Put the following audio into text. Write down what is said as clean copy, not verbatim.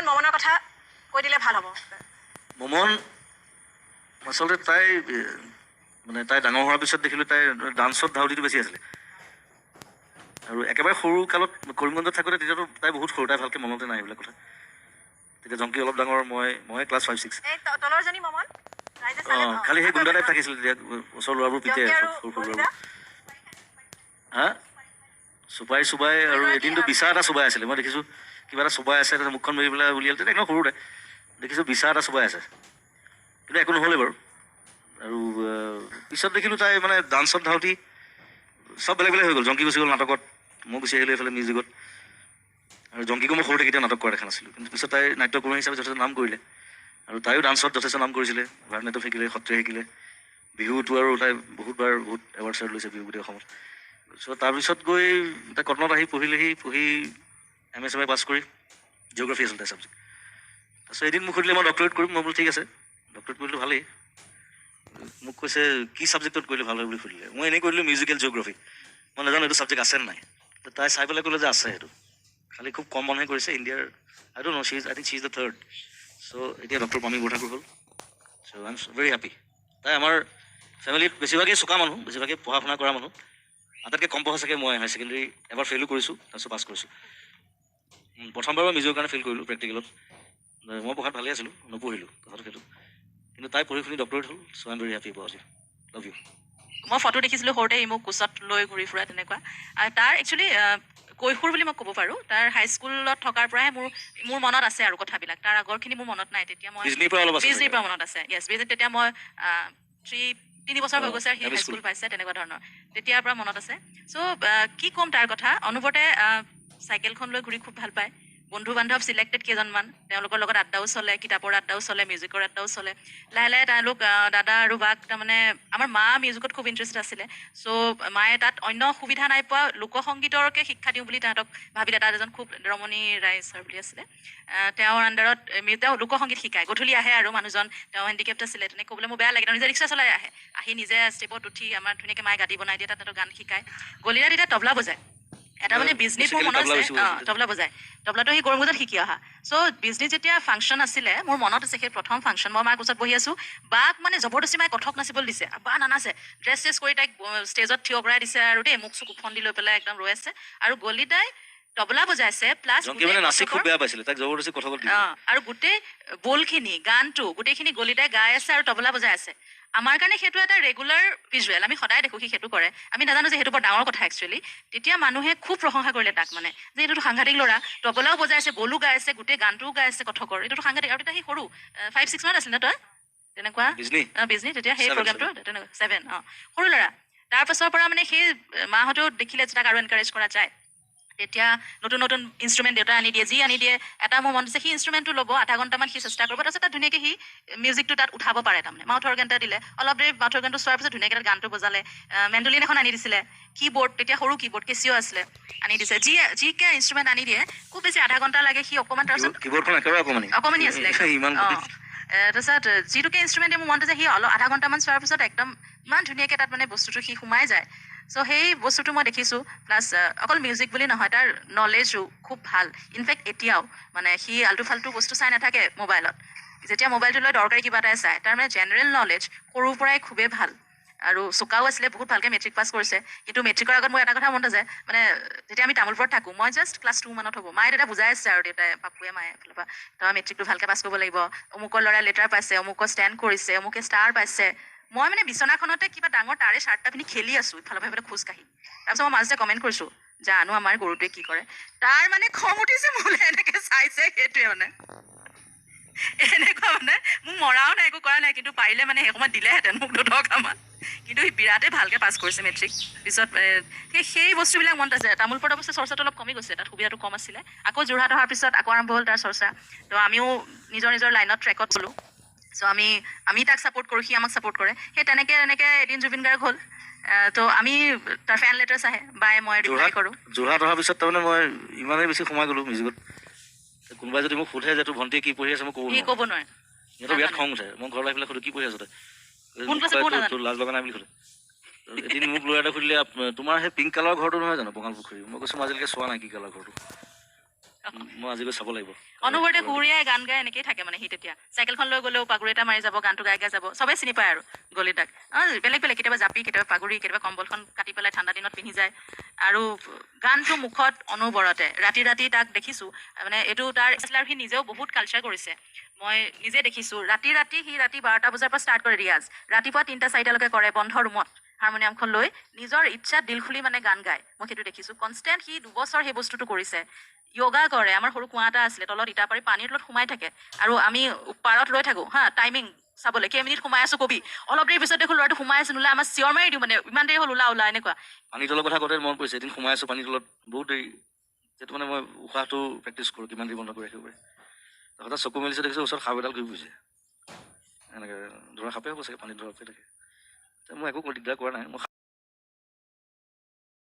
মমনৰ কথা কৈ দিলে ভাল হ'ব। মমন আচলতে তাই মানে তাই ডাঙৰ হোৱাৰ পিছত দেখিলোঁ তাই ডান্সত ধাউতিটো বেছি আছিলে। আৰু একেবাৰে সৰু কালত কৰিমগঞ্জত থাকোঁতে তেতিয়াতো তাই বহুত সৰু, তাই ভালকৈ মনতে নাই এইবিলাক কথা। তেতিয়া জংকী অলপ ডাঙৰ, মই ক্লাছ 5 6। তলৰজনী মমন। অঁ, খালি সেই গুণ্ডা টাইপ থাকিছিলে তেতিয়া, ওচৰৰ ল'ৰাবোৰ পিতে সৰু সৰু ল'ৰাবোৰ। হা, চুপাই চুবাই। আৰু এদিনটো বিচা এটা চুবাই আছিলে, মই দেখিছোঁ কিবা এটা চুবাই আছে, তাৰপিছত মুখখন মেলি পেলাই উলিয়ালে, তেতিয়া একদম সৰুতে দেখিছোঁ বিচা এটা চুবাই আছে, কিন্তু একো নহ'লে বাৰু। আৰু পিছত দেখিলোঁ তাই মানে ডান্সত ধাউতি চব বেলেগ বেলেগ হৈ গ'ল। জংকী গুচি গ'ল নাটকত, মই গুচি আহিলোঁ এইফালে মিউজিকত। আৰু জংকীকো মই সৰুতে কেতিয়াও নাটক কৰা দেখা নাছিলোঁ, কিন্তু পিছত তাই নাট্যকৰ্মী হিচাপে যথেষ্ট নাম কৰিলে। আৰু তাইও ডান্সত যথেষ্ট নাম কৰিছিলে, ভাৰতনাট্যম শিকিলে, সত্ৰীয়া শিকিলে, বিহুটো আৰু তাই বহুতবাৰ বহুত এৱাৰ্ড চেৱাৰ্ড লৈছে বিহু গোটেই অসমত। চ' তাৰপিছত গৈ তাই কটনত আহি পঢ়িলেহি, পঢ়ি এম এ চেম এ পাছ কৰি জিঅ'গ্ৰাফী আছিল তাই ছাবজেক্ট। তাৰপিছত এদিন মোক সুধিলে মই ডক্টৰেট কৰিম, মই বোলো ঠিক আছে, ডক্টৰেট কৰিলে ভালেই। মোক কৈছে কি ছাবজেক্টত কৰিলে ভাল হয় বুলি সুধিলে, মই এনেই কৰিলোঁ মিউজিকেল জিঅ'গ্ৰাফী, মই নাজানো এইটো ছাবজেক্ট আছে নে নাই। তাই চাই পেলাই ক'লে যে আছে, সেইটো খালি খুব কম মানুহে কৰিছে ইণ্ডিয়াৰ। I don't know, she is, I think she is the third. So এতিয়া ডক্টৰ পামি বৰঠাকুৰ হ'ল। So I am very happy. তাই আমাৰ ফেমিলিত বেছিভাগেই চোকা মানুহ, বেছিভাগেই পঢ়া শুনা কৰা মানুহ। আটাইতকৈ কম পঢ়া চাগে মই, হায়াৰ ছেকেণ্ডেৰী এবাৰ ফেইলো কৰিছোঁ, তাৰপিছত পাছ কৰিছোঁ। প্ৰথমবাৰ মই মিউজিকৰ কাৰণে ফেইল কৰিলোঁ প্ৰেক্টিকেলত। মই পঢ়াত ভালেই আছিলোঁ, নপঢ়িলোঁ, কথাটো সেইটো। কিন্তু তাই পঢ়ি শুনি ডক্টৰেট হ'ল। So I am very happy about you, love you. মই ফটো দেখিছিলোঁ সৰুতে সি মোক কোচত লৈ ঘূৰি ফুৰা তেনেকুৱা। আৰু তাৰ একচুৱেলি কৈশোৰ বুলি মই ক'ব পাৰোঁ, তাৰ হাইস্কুলত থকাৰ পৰাহে মোৰ মনত আছে আৰু কথাবিলাক, তাৰ আগৰখিনি মোৰ মনত নাই। তেতিয়া মই বিজনীৰ পৰা মনত আছে, য়েছ, বিজনীত তেতিয়া মই 3 বছৰ হৈ গৈছে, সি হাইস্কুল পাইছে তেনেকুৱা ধৰণৰ, তেতিয়াৰ পৰা মনত আছে। চ' কি ক'ম তাৰ কথা, অনুভৱতে চাইকেলখন লৈ ঘূৰি খুব ভাল পায়, বন্ধু বান্ধৱ চিলেক্টেড কেইজনমান, তেওঁলোকৰ লগত আড্ডাও চলে, কিতাপৰ আড্ডাও চলে, মিউজিকৰ আড্ডাও চলে। লাহে লাহে তেওঁলোক দাদা আৰু বাক, তাৰমানে আমাৰ মা মিউজিকত খুব ইণ্টাৰেষ্ট আছিলে, চ' মায়ে তাত অন্য সুবিধা নাই পোৱা লোকসংগীতৰকে শিক্ষা দিওঁ বুলি তাহাঁতক ভাবিলে। তাত এজন খুব ৰমণী ৰায় ছাৰ বুলি আছিলে, তেওঁৰ আণ্ডাৰত তেওঁ লোকসংগীত শিকায়। গধূলি আহে আৰু মানুহজন, তেওঁ হেণ্ডিকেপ্ট আছিলে, তেনেকৈ ক'বলৈ মোৰ বেয়া লাগে, তেওঁ নিজে ৰিক্সা চলাই আহে, আহি নিজে ষ্টেপত উঠি আমাৰ ধুনীয়াকৈ মায়ে গাড়ী বনাই দিয়ে, তাত তাহাঁতক গান শিকায়। গলিৰা তেতিয়া তবলা বজায়, এটা মানে বিজনীত মোৰ মনত আছে, তবলা বজায়, তবলাটো সি গৰমগজত শিকি অহা। চ' বিজনীত যেতিয়া ফাংচন আছিলে, মোৰ মনত আছে সেই প্ৰথম ফাংচন, মই মাৰ কোচত বহি আছোঁ, বাক মানে জবৰদস্তি মায়ে কথক নাচিবলৈ দিছে, বা নানাচে, ড্ৰেছ চেছ কৰি তাইক ষ্টেজত থিয় কৰাই দিছে আৰু দেই, মুখ চুখ ওফন্দি লৈ পেলাই একদম ৰৈ আছে। আৰু গলিদাই তবলা বজাইছে, প্লাছ আৰু গোটেই বোলখিনি, গানটো গোটেইখিনি গলিদাই গাই আছে আৰু তবলা বজাই আছে। আমাৰ কাৰণে সেইটো এটা ৰেগুলাৰ ভিজুৱেল, আমি সদায় দেখোঁ সি সেইটো কৰে, আমি নাজানো যে সেইটো বৰ ডাঙৰ কথা একচুৱেলি। তেতিয়া মানুহে খুব প্ৰশংসা কৰিলে তাক, মানে যে এইটোতো সাংঘাতিক ল'ৰা, তবলাও বজাইছে, বোলো গাই আছে, গোটেই গানটোও গাই আছে কথকৰ, এইটোতো সাংঘাতিক। আৰু তেতিয়া সি সৰু, 5 6 মান আছিলে ন তই, তেনেকুৱা বিজনী তেতিয়া সেই প্ৰগ্ৰেমটো, তেনেকুৱা 7, অঁ, সৰু ল'ৰা। তাৰ পাছৰ পৰা মানে সেই মাহঁতেও দেখিলে যে তাক আৰু এনকাৰেজ কৰা যায়। তেতিয়া নতুন নতুন ইনষ্ট্ৰুমেণ্ট দেউতাই আনি দিয়ে, যি আনি দিয়ে। এটা মোৰ মনত আছে, সি ইনষ্ট্ৰুমেণ্টটো ল'ব, আধা ঘণ্টামান সি চেষ্টা কৰিব, তাৰপিছত তাত ধুনীয়াকৈ সি মিউজিকটো তাত উঠাব পাৰে। তাৰমানে মাউথ অৰ্গেন এটা দিলে, অলপ দেৰি মাউথ অৰ্গেনটো চোৱাৰ পিছত ধুনীয়াকৈ তাত গানটো বজালে। মেণ্ডোলিন এখন আনি দিছিলে, কীবৰ্ড, তেতিয়া সৰু কীবৰ্ড কেচিঅ' আছিলে, আনি দিছে। যিকে ইনষ্ট্ৰুমেণ্ট আনি দিয়ে, খুব বেছি আধা ঘণ্টা লাগে সি অকণমান, তাৰপিছত অকণমানি আছিলে, অঁ। তাৰপিছত যিটোকে ইনষ্ট্ৰুমেণ্ট দিয়ে, মোৰ মনত আছে সি অলপ আধা ঘণ্টামান চোৱাৰ পিছত একদম ইমান ধুনীয়াকৈ তাত মানে বস্তুটো সি সোমাই যায়। চ' সেই বস্তুটো মই দেখিছোঁ। প্লাছ অকল মিউজিক বুলি নহয়, তাৰ নলেজো খুব ভাল। ইনফেক্ট এতিয়াও মানে সি আল্টু ফাল্টু বস্তু চাই নাথাকে মোবাইলত, যেতিয়া মোবাইলটো লৈ দৰকাৰী কিবা এটাই চায়। তাৰ মানে জেনেৰেল নলেজ সৰুৰ পৰাই খুবেই ভাল। আৰু চোকাও আছিলে, বহুত ভালকৈ মেট্ৰিক পাছ কৰিছে। কিন্তু মেট্ৰিকৰ আগত মোৰ এটা কথা মনত আছে, মানে যেতিয়া আমি তামোলপুৰত থাকোঁ, মই জাষ্ট ক্লাছ 2 মানত হ'ব, মায়ে দেউতা বুজাই আছে আৰু দেউতাই, পাপুৱে মায়ে ফালৰ পৰা, তই মেট্ৰিকটো ভালকৈ পাছ কৰিব লাগিব, অমুকৰ ল'ৰাই লেটাৰ পাইছে, অমুকৰ ষ্টেণ্ড কৰিছে, অমুকে ষ্টাৰ পাইছে। মই মানে বিচনাখনতে কিবা ডাঙৰ তাৰে চাৰ্ট এটা পিন্ধি খেলি আছোঁ ইফালৰ পৰা সেইফালে খোজকাঢ়ি। তাৰপিছত মই মাজতে কমেণ্ট কৰিছোঁ, জানো আমাৰ গৰুটোৱে কি কৰে। তাৰ মানে খং উঠিছে মোলৈ, এনেকৈ চাইছে, সেইটোৱে মানে এনেকুৱা মানে মোক মৰাও নাই, একো কৰা নাই, কিন্তু পাৰিলে মানে সেই সময়ত দিলেহেঁতেন মোক দুটকামান। কিন্তু সি বিৰাটেই ভালকৈ পাছ কৰিছে মেট্ৰিক। পিছত সেই বস্তুবিলাক মনত আছে। তামোলপুৰত অৱশ্যে চৰ্চাটো অলপ কমি গৈছে, তাত সুবিধাটো কম আছিলে। আকৌ যোৰহাট অহাৰ পিছত আকৌ আৰম্ভ হ'ল তাৰ চৰ্চা। তো আমিও নিজৰ নিজৰ লাইনত ট্ৰেকত গ'লোঁ। চ' আমি তাক ছাপোৰ্ট কৰোঁ, সি আমাক ছাপোৰ্ট কৰে। সেই তেনেকৈ তেনেকৈ এদিন জুবিন গাৰ্গ হ'ল। তো আমি তাৰ ফেন লেটাৰ্ছ আহে, বাই মই ৰিপ্লাই কৰোঁ। যোৰহাট অহাৰ পিছত তাৰমানে মই ইমানেই বেছি সোমাই গ'লোঁ মিউজিকত, কোনোবাই যদি মোক সোধে যে তোৰ ভণ্টিয়ে কি পঢ়ি আছে, মই ক'ব নোৱাৰে, সিহঁতৰ বিৰাট খং উঠে। মই ঘৰলৈ আহি পেলাই সোধো কি পঢ়ি আছ তই, তোৰ লাজ লগা নাই বুলি সোধে। এদিন মোক ল'ৰা এটা সুধিলে, তোমাৰ সেই পিংক কালাৰৰ ঘৰটো নহয় জানো বঙাল পুখুৰী? মই কৈছোঁ মই আজিলৈকে চোৱা নাই কি কালাৰ ঘৰটো। মই আজি গৈ চাব লাগিব। অনবৰতে সুৰীয়াই গান গাই এনেকেই থাকে। মানে সি তেতিয়া চাইকেলখন লৈ গ'লেও পাগুৰি এটা মাৰি যাব, গানটো গাই গাই যাব। চবেই চিনি পায় আৰু গলিতাক। বেলেগ বেলেগ, কেতিয়াবা জাপি, কেতিয়াবা পাগুৰি, কেতিয়াবা কম্বলখন কাটি পেলাই ঠাণ্ডা দিনত পিন্ধি যায় আৰু গানটো মুখত অনবৰতে। ৰাতি ৰাতি তাক দেখিছোঁ, মানে এইটো তাৰ আছিলে আৰু সি নিজেও বহুত কালচাৰ কৰিছে, মই নিজে দেখিছোঁ। ৰাতি ৰাতি সি ৰাতি 12টা বজাৰ পৰা ষ্টাৰ্ট কৰে ৰিয়াজ, ৰাতিপুৱা 3টা 4টালৈকে কৰে। বন্ধ ৰুমত হাৰমনিয়ামখন লৈ নিজৰ ইচ্ছাত দিল খুলি মানে গান গায়। মই সেইটো দেখিছোঁ কনষ্টেণ্ট। সি 2 বছৰ সেই বস্তুটো কৰিছে। য়োগা কৰে। আমাৰ সৰু কুঁৱা এটা আছিলে, তলত ইটা পাৰি পানীৰ তলত সোমাই থাকে আৰু আমি পাৰত ৰৈ থাকোঁ। হা, টাইমিং চাবলৈ, কেইমিনিট সোমাই আছো কবি। অলপ দেৰি পিছত দেখোঁ ল'ৰাটো সোমাই আছে, নোলাই। আমাৰ চিঞৰ মাৰি দিওঁ, মানে ইমান দেৰি হ'ল, ওলা ওলা, এনেকুৱা। পানী তলৰ কথা কওঁতে মনত পৰিছে, এদিন সোমাই আছোঁ পানী তলত বহুত দেৰি। যিটো মানে মই উশাহটো প্ৰেক্টিচ কৰোঁ, কিমান দেৰি বন্ধ কৰি ৰাখিব পাৰি। হঠাৎ চকু মেলিছোঁ, দেখিছোঁ ওচৰত সাপ এডাল ঘূৰি ফুৰিছে এনেকৈ। ধৰা সাপে হ'ব চাগে, পানীত ধৰা সাপে থাকে। মই একো দিগদাৰ কৰা নাই মই।